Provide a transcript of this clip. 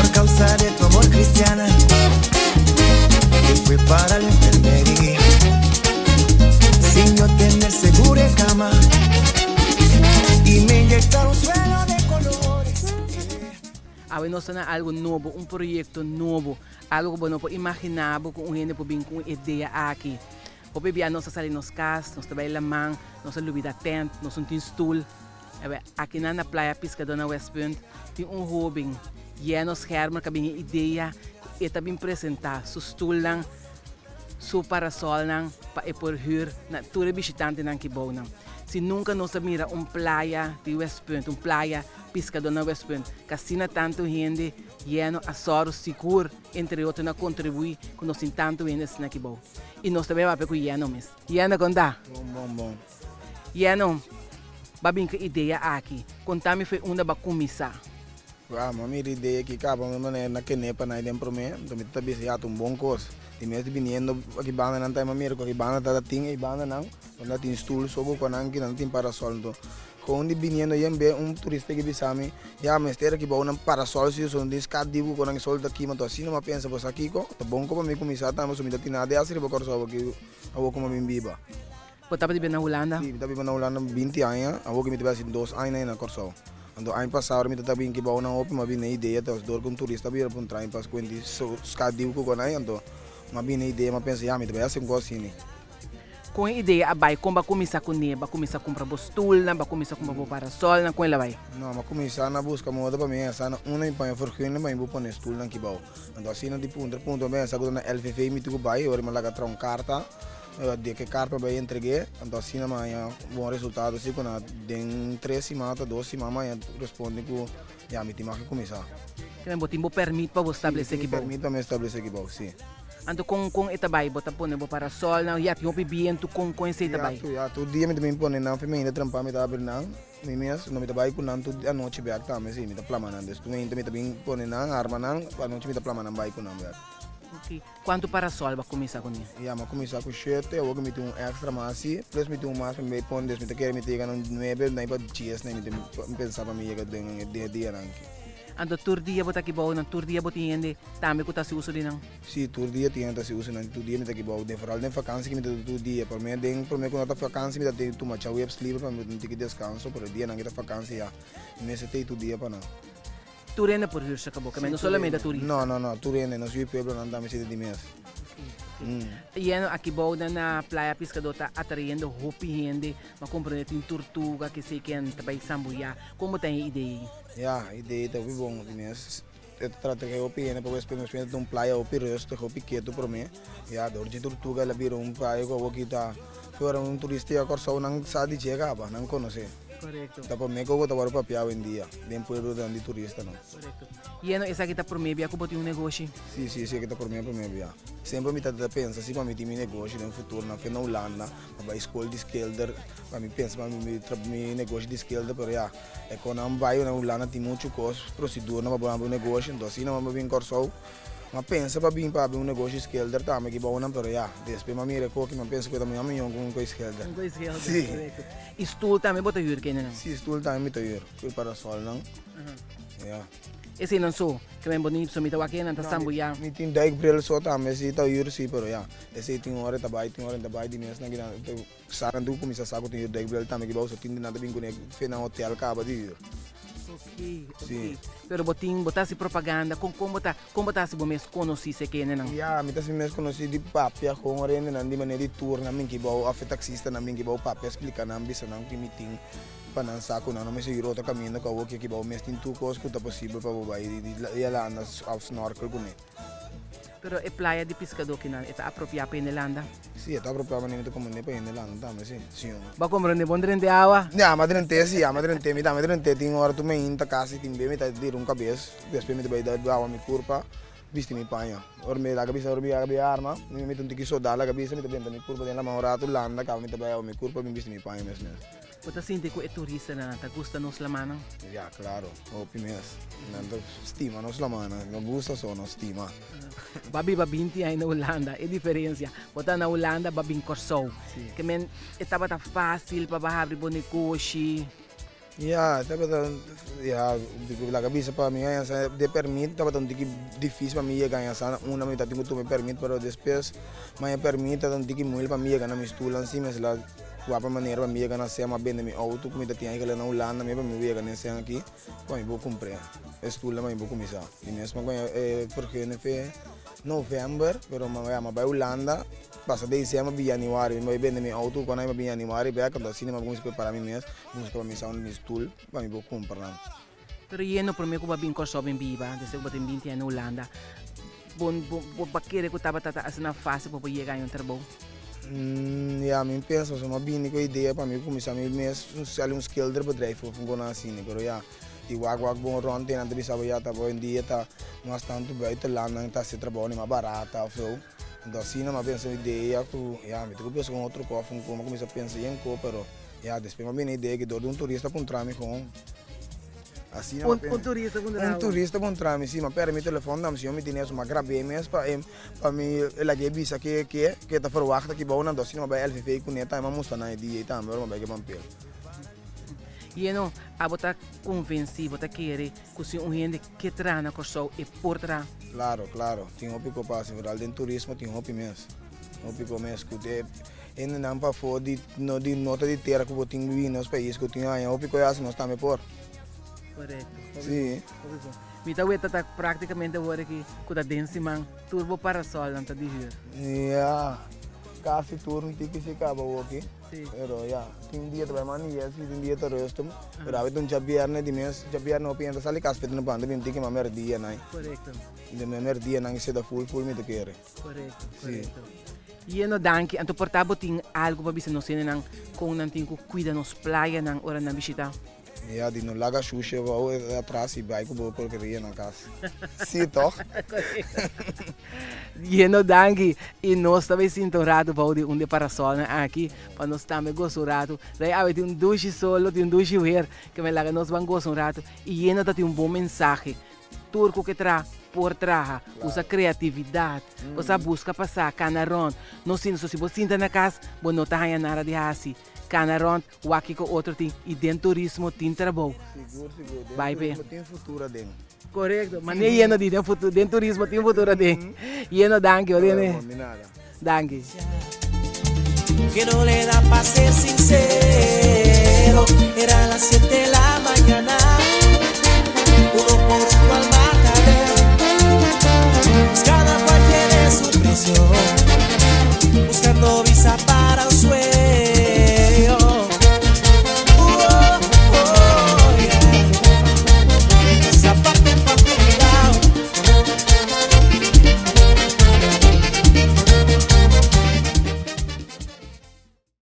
Por causa de tu amor cristiana Que fue para la enfermería Sin yo tener seguro de cama Y me inyectaron suero de colores Awe nos ta na algo nobo, un proyecto nobo, algo cu bo no por imagina bo cu un hende por bin cu un idea aki. Hopi bia nos ta sali nos cas, nos ta bay laman, nos ta lubida tent, nos no tin stoel. Awe, akinan na Playa Piscador na Westpunt tin un hoben, Yeno Schermer, ku a bin e idea ku e ta bin presentá su stulnan, su parasolnan pa e por hür na tur e bishitantenan ki bounan. Si nunka nos a mira un playa di Westpunt, un playa Piscador na Westpunt, ku asina tantu hende yeno a sòru sigur entre otro na kontribuí ku nos tin tantu hende asina ki bou. I nos ta bai papia ku Yeno mes. Yeno, kon ta? Bon, bon, bon. Yeno, ba bin ku e idea aki. Konta mi foi unda ba kuminsá. Wa, mi a mira idea aki kaba mi manera na kene pa nai den promé, nto mi ta bisa ya ta un bon kos. Di mes di biniendo aki bandanan ta mi a mira ku aki banda ta tin ei bandanan unda tin stul so bo ku nan ki nan tin parasol. Nto kon di biniendo yen be un turista ki bisa mi, ya mester aki bou nan parasol si so no tin skat di ku nan sol ta kima. Nto asina mi a pensa bo sa kiko ta bon ku pa mi kuminsá tambe pasobra mi ta tin nada di hasi riba Kòrsou aki awor ku mi a bin biba. Bo tabata biba na Hulanda? Sí, mi ta biba na Hulanda 20 aña, awor ku mi ta biba hasi dos aña na Kòrsou. Anto aña pasá ora mi ta bin kibou nan hopi, mi a bini e idea tos dor ku un turista a bira pa un train pas kuenti ska diu ku konai, anto mi a bini e idea, mi a pensa ya mi ta bai hasi un kos asini. Kon e idea a bai? Kon bo a kuminsá kuné? Bo a kuminsá kumpra bo stulnan, bo a kuminsá kumpra bo parasolnan, kon el a bai? No, mi a kuminsá na buska moda pa mi hesa na unda mi paña vergunning pa mi por pone stulnan kibou. Anto asina di puntra puntra mi a pensa ku ta na LVV mi tin ku bai, ora mi a laga traha un karta. Di ke karta bai entreg'é, anto asina mi haña bon resultado si ku na den tres siman ota dos siman mi haña responde ku ya mi tin mas ke kuminsá. Kimen bo tin bo pèrmit pa bo stablesé ki bou? Si, mi tin pèrmit pa mi stablesé ki bou, si. Anto kon kon e ta bai? Bo ta pone bo parasolnan, ya tin hopi bientu, kon kon esei ta bai? Ya, tur dia mi ta bin pone nan, mi ainda trempa mi ta abri nan, mi mes, no mi ta bai ku nan tur anochi bèk tambe, si, mi ta plama nan, des tur mainta mi ta bin pone nan, arma nan, anochi mi ta plama nan bai ku nan bèk. Ok. Kuantu parasol bo a kuminsá kuné? Ya, mi a kuminsá ku shete, awor ku mi tin un èkstra mas si, plus mi tin un mas pa mi bai pon, des mi ta kere mi ta yega na un nuebe, nai pa dies nai mi ta pensa pa mi yega den e dianan aki. Anto tur dia bo ta aki bou nan, tur dia bo tin hende tambe ku ta hasi uso di nan? Si, tur dia tin hende ta hasi uso di nan, tur dia mi ta aki bou, den foral den fakansi ku mi ta tur dia, promé den promé ku no ta fakansi mi ta tuma chawebs liber pa mi tin deskanso, pero e dianan ku ta fakansi ya mi mester ta ei tur dia pa nan. Tur hende por hür saka boka, no solamente turista. No, no, no, tur hende, nos yu pueblonan tambe si ta di mes. Yendo aki bou na na Playa Piscador ta atrayendo hopi hende, m'a comprende tin turtuga, kesey ken ta bay sambuyá. Kon bo ta e idea ei? Ya, idea ei ta hopi bon di mes. E ta trata ke hopi hende pasobra nos piensa ta un playa hopi rustig, hopi ketu prome. Ya, dor dje turtuga el a bira un playa ku awor ki ta, fuera un turista yega Kòrsou nan sa di dje kaba, nan konosé. Korekto. Ta promé ku bo ta wòrdu papia awendia den pueblonan di turistanan. Korekto. Yeno esaki ta promé bia ku bo tin un negoshi? Sí, sí, esaki ta promé promé bia. Semper mi ta ta pensa si pa mi tin mi negoshi den futuro na fe na Hulanda, pa bai skol di skilder, pa mi pensa pa mi traha mi negoshi di skilder, pero ya, e konan bai na Hulanda tin muchu kos, prosedurnan pa bo habri un negoshi, enton asina bo bin Kòrsou. M'a pensa pa bin pa habri un negoshi skelder tambe ki bou nan pero ya, despues m'a mira e koki m'a pensa ku e ta mihó mion ku un koi skelder. Un koi skelder, Sí. korekto. I stoel tambe bo ta hür kendenan? Sí, stoel tambe mi ta hür, ku e parasolnan, ya. Eseinan so, ke men bo ni so mi ta wak nan ta sambuyá. Mi tin duikbril so tambe si ta hür si pero ya, esei tin ora e ta bai tin ora e no ta bai di mes nan kinan sa nan tur kuminsá sa ku tin hür duikbril tambe ki bou so tin di nan ta bin kuné fe nan hotel kaba di hür. Ok, ok. Sí. Pero bo tin, bo ta hasi propaganda, kon kon bo ta, kon bo ta hasi bo mes konosí se kendenan? Ya, mi ta hasi mi mes konosí di papia kon ora hendenan di manera di tournan bin kibou òf e taksistanan bin kibou papia splika nan, bisa nan ku mi tin pa nan sa ku nan no mester yura otro kaminda ku awor ke kibou mes tin tur kos ku ta posibel pa bo bai di yalanda òf snorkel kuné. Pero e playa di piskadó kinan, e ta apropiá pa hende landa? Sí, e ta apropiá pa mi ta komprendé pa hende landa tambe, sí. Sí. Bo a komprendé bon drent'e awa? Ya, mi a drent'é, sí, mi a drent'é. Mi tambe drent'é. Tin ora tur mainta kasi tin be mi ta tira un kabes, despues mi ta bai da awa mi kurpa, bisti mi paña. Ora mi laga bisa, ora mi laga bai arma, mi mete un tiki sodá laga bisa, mi ta benta mi kurpa den laman un ratu, landa kaba mi ta bai awa mi kurpa, mi bisti mi paña mes mes. Bo ta sinti ku e turistanan ta gusta nos lamannan? Ya, klaro. Hopi mes. Nan ta stima nos lamannan. No gusta so, no stima. Bo a biba 20 aña na Hulanda. E diferensia, bo ta na Hulanda, bo a bin Kòrsou. Si. Ke men e tabata fásil pa bo habri bo negoshi? Ya, tabata, ya, laga bisa pa mi haña sa de permit tabata un tiki difícil pa mi yega haña sa na unda mi ta tin ku tuma e permit, pero despues mi haña permit tabata un tiki moeilijk pa mi yega na mi stul ansi, mi a sla wak pa manera pa mi yega na sèn, mi a bende mi outo ku mi ta tin eigenlijk na Hulanda mi pa mi yega na e sèn aki pa mi por kumpr'é e stulnan pa mi por kuminsá. Di mes mi a koña e vergunning fe novèmber, pero mi a bai Hulanda. Pasa december bin januari mi bai bende mi auto cuando mi bin januari bek anto asina mi a cuminsa prepara mi mes busca pa mi sa unda mi stoel pa mi por cumpra nan. Pero yendo prome cu bo a bin Corsou bin biba desde cu bo tin binti aña na Hulanda bo bo bo kere cu tabata ta asina facil pa bo yega aña un trabou? Ya mi pensa pasobra mi a bini cu e idea pa mi cuminsa mi mes sali un schilderbedrijf of un cosa asina pero ya di wak wak bon rond nan ta bisa bo ya ta hoy en dia ta mas tanto buitenlandnan ta haci trabounan mas barata of zo. Anto asina mi a pensa un idea ku ya mi ta ku pensa un otro kof un ku mi a kuminsá pensa yen ko pero ya despues mi a bini e idea ki dor di un turista puntra mi kon asina mi a pensa Un turista puntra un turista puntra mi si mi a perde mi telefòn dam si mi tene eso mi a grab'é mes pa e pa mi laga e bisa ke ke ke ta verwagt aki bou nan anto asina mi a bai LVV kuné tambe mi a mustra nan e dia ei tambe ora mi a bai ke pampel. Yeno, abo ta konvensí, bo ta kere ku si un hende ke traha na Kòrsou e por traha? Klaro, klaro. Tin hopi ku pasa, vooral den turismo tin hopi mes. Hopi ku mes ku e hendenan pafó di no di no ta di tera ku bo tin bibi nos pais ku tin haña hopi ku e hasi nos tambe por. Korekto. Si. Hopi bon. Mi ta weta ta praktikamente awor aki ku ta den siman tur bo parasolnan ta di hür. Ya, kasi tur un tiki si kaba awoki. Pero ya, tin dia ta bai manda yes y tin dia ta rustum. Pero awe ta un djabierne di mes, djabierne hopi hende ta sali kas p'e banda bin tiki mas merdia nan. Korekto. Di mes merdia nan seta ful ful mi ta kere. Korekto, korekto. Yeno danki. Anto por ta bo tin algu pa bisa nos hendenan kon nan tin ku kuida nos playanan ora nan bishita? Ya di no laga shushe bou atras y bai cu bo porkeria na cas. Si toch? Yeno danki y nos ta bay sinta un rato bou di un di e parasolnan aki pa nos tambe gosa un rato. Rei awe tin un dushi solo, tin un dushi weer ke me laga nos ban gosa un rato y yeno ta tin un bon mensahe. Tur cu ke traha por traha, usa creatividad, bo sa busca pasa, cana rond. No sinta, so si bo sinta na cas bo no ta haya nada di haci. Cana rond. Wak kiko otro tin y den turismo tin trabou. Sigur sigur den Bai pe. turismo tin futuro aden. Korekto, mane yendo di den futuro, den turismo tin futuro aden. Yendo danki hoor yende. Bon di nada. Danki. Que no le da pa ser sincero Era las siete la mañana Uno por.